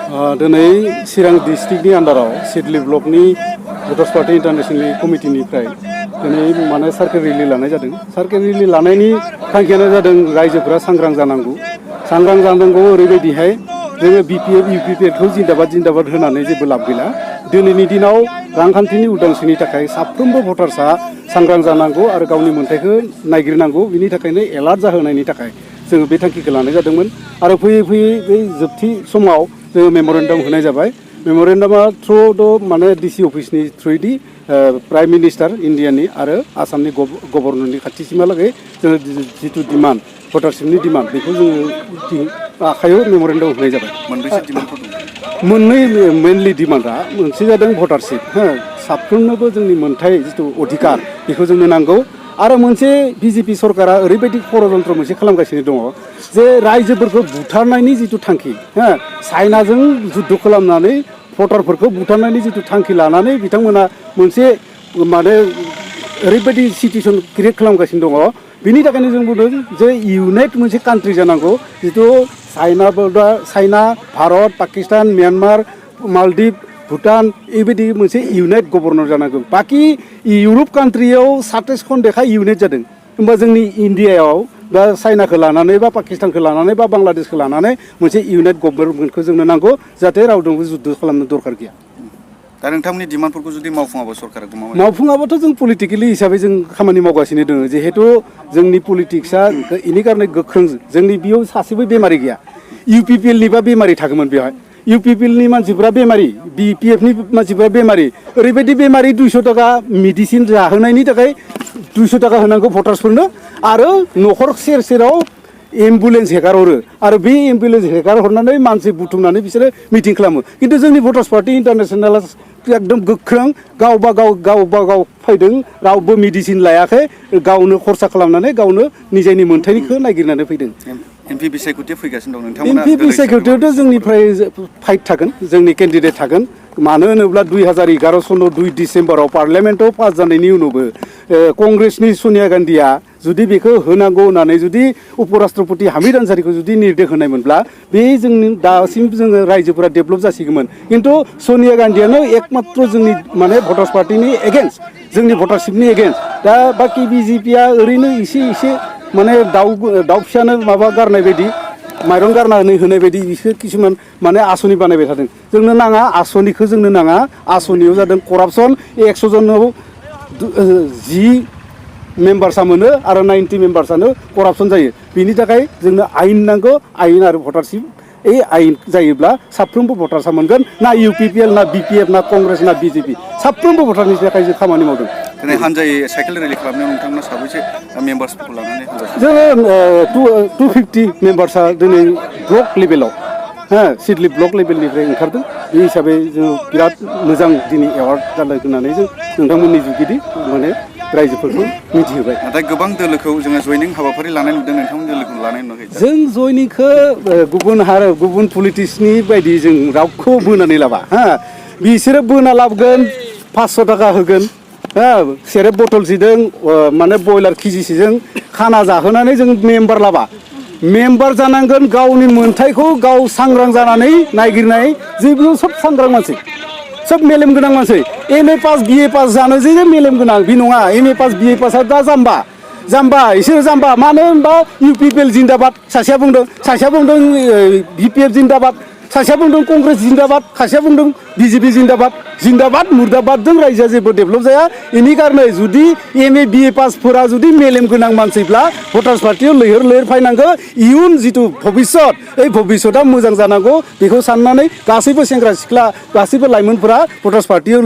दिनै चिरां डिस्ट्रिक्टनि आन्डाराव Siddeley ब्लकनि voters party international कमिटिनिफ्राय दिनै माने सार्केल रेलि लानाय जादों। सार्केल रेलि लानायनि थांखियानो जादों रायजोफोरा सांग्रां जानांगौ। सांग्रां जानांगौ ओरैबायदिहाय जोङो बिपिएफ इउपिपिएलखौ जिन्दाबाद होनानै जेबो लाब गैला। दिनैनि दिनाव रांखान्थिनि उदांस्रिनि थाखाय साफ्रोमबो भटार्सआ सांग्रां जानांगौ आरो गावनि मोन्थायखौ नायगिरनांगौ। बिनि थाखायनो एलार्ट जाहोनायनि थाखाय जोङो बे थांखिखौ लानाय जादोंमोन आरो फैयै फैयै बै जोबथि समाव जोङो मेम'रेन्डाम होनाय जाबाय। मेम'रेन्डामा थ्रु माने डिसि अफिसनि थ्रुयैदि प्राइम मिनिस्टार इन्डियानि आरो आसामनि गभर्नरनि खाथिसिमहालागै जोङो जिथु डिमान्ड भटारशिपनि डिमान्ड बेखौ जोङो आखायाव मेम'रेन्डाम होनाय जाबाय। मोनबेसे डिमान्डफोर दं? मोननै मेनलि डिमान्डआ मोनसे जादों भटारशिप साफ्रोमनोबो जोंनि मोनथाय जिथु अधिकार बेखौ जोंनो नांगौ आरो मोनसे बिजेपि सरकारा ओरैबायदि षड़यन्त्र मोनसे खालामगासिनो दङ जे रायजोफोरखौ बुथारनायनि जिथु थांखि चाइनाजों जुद्ध खालामनानै भटारफोरखौ बुथारनायनि जिथु थांखि लानानै बिथांमोना मोनसे माने ओरैबायदि सिटुएसन क्रिएट खालामगासिनो दङ। बिनि थाखायनो जों बुंदों जे इउनाइट मोनसे कान्ट्रि जानांगौ जिथु चाइना भारत पाकिस्तान म्यानमार मालदिभ भुटान बेबायदि मोनसे इउनाइट गभर्नर जानांगौ। बाखि इउरप कान्ट्रियाव 27 देखा इउनाइट जादों। होमबा जोंनि इन्डियायाव बा चाइनाखौ लानानै बा पाकिस्तानखौ लानानै बा बांलादेशखौ लानानै मोनसे इउनाइट गभर्नमेन्टखौ जोंनो नांगौ जाहाथे रावजोंबो जुद्ध खालामनो दरखार गैया। दा नोंथांमोननि डिमान्डफोरखौ जुदि मावफुङाबा सरकारा मावफुङाबाथ' जों पलिटिकेलि हिसाबै जों खामानि मावगासिनो दङ। जिहेतु जोंनि पलिटिक्सआ बेनि कारणे गोख्रों जोंनि बेयाव सासेबो बेमारि गैया। इउपिपिएलनिबा बेमारि थागौमोन बेवहाय। इउपिपिएलनि मानसिफ्रा बेमारि बिपिएफनि मानसिफ्रा बेमारि ओरैबायदि बेमारि 200 थाखा मेडिसिन जाहोनायनि थाखाय 200 थाखा होनांगौ भटार्सफोरनो आरो न'खर सेर सेराव एम्बुलेन्स हेगारहरो आरो बे एम्बुलेन्स हेगारहरनानै मानसि बुथुमनानै बिसोरो मिटिं खालामो। खिन्थु जोंनि भटार्स पार्टी इन्टारनेसनेला एकदम गोख्रों गावबा गाव फैदों रावबो मेडिसिन लायाखै गावनो खरसा खालामनानै गावनो निजेनि मोन्थायखौ नागिरनानै फैदों। एमपि बिसायख'थिया फैगासिनो दं नोंथांमोना? एमपि बिसायख'थियावथ' जोंनिफ्राय फाइट थागोन जोंनि केन्डिडेट थागोन। मानो होनोब्ला 2011 सनाव 2 डिसेम्बराव पार्लियामेन्टआव पास जानायनि उनावबो कंग्रेसनि सनिया गान्धीया जुदि बेखौ होनांगौ होननानै जुदि उपराष्ट्रपति हामिद आनसारिखौ जुदि निर्देश होनायमोनब्ला बे जोंनि दासिम जोङो रायजोफोरा डेभेलप जासिगौमोन। खिन्थु सनिया गान्धीयानो एकमात्र जोंनि माने भटार्स पार्टीनि एगेन्स्ट जोंनि भटारशिपनि एगेन्स्ट। दा बाखि बिजेपिया ओरैनो एसे माने दाउ फिसानो माबा गारनाय बायदि माइरं गारनानै होनाय बायदि बिसोर किसुमान माने आसनि बानायबाय थादों। जोंनो नाङा आसनिखौ जोंनो नाङा। आसनियाव जादों करापसन। 100 जनाव 10 मेम्बार्सआ मोनो आरो 90 मेम्बार्सआनो करापसन जायो। बिनि थाखाय जोंनो आयेन नांगौ। आयेन आरो भटारशिप आयेन जायोब्ला साफ्रोमबो भटार्सआ मोनगोन। ना इउपिपिएल ना बिपिएफ ना कंग्रेस ना बिजेपि साफ्रोमबो भटारनि थाखाय जों खामानि मावदों। दिनै हानजायै साइकेल रेलि खालामनायाव नोंथांमोना साबैसे मेम्बार्सफोरखौ लानानै जोङो 250 मेम्बार्सआ दिनै ब्लक लेभेलाव सिडली ब्लक लेभेलनिफ्राय ओंखारदों। बे हिसाबै जों बिराद मोजां दिनै एवार्ड जादों होननानै जों नोंथांमोननि जुगिदि माने रायजोफोरखौ मिथिहोबाय। नाथाय गोबां दोलोखौ जोङो जयनिं हाबाफारि लानाय नुदों। नोंथांमोननि दोलोखौ लानाय नुवाखै? जों जयनिंखौ गुबुन पलिटिक्सनि बायदि जों रावखौ बोनानै लाबा बिसोरो बोना लाबोगोन 500 थाखा होगोन सेरेब बथलसेजों माने बयलार केजिसेजों खाना जाहोनानै जों मेम्बार लाबा। मेम्बार जानांगोन गावनि मोन्थायखौ गाव सांग्रां जानानै नागिरनाय जेबो सब सांग्रां मानसि सब मेलेम गोनां मानसि। M A pass B A pass जानो जे मेलेम गोनां बे नङा। एम ए पास बि ए पासआ दा जाम्बा इसोर जाम्बा। मानो होनबा इउपिपिएल जिन्दाबाद सासेया बुंदों बिपिएफ जिन्दाबाद सासेया बुंदों कंग्रेस जिन्दाबाद सासेया बुंदों बिजेपि जिन्दाबाद मुर्दाबादजों रायजोआ जेबो डेभेलप जाया। बेनि कारणे जुदि एम ए बि ए पासफोरा जुदि मेलेम गोनां मानसिब्ला भटार्स पार्टियाव लैहोर फैनांगौ। इयुन जिथु भबिष्यत भबिष्यतआ मोजां जानांगौ बेखौ साननानै गासैबो सेंग्रा सिख्ला गासैबो लाइमोनफोरा भटार्स पार्टियाव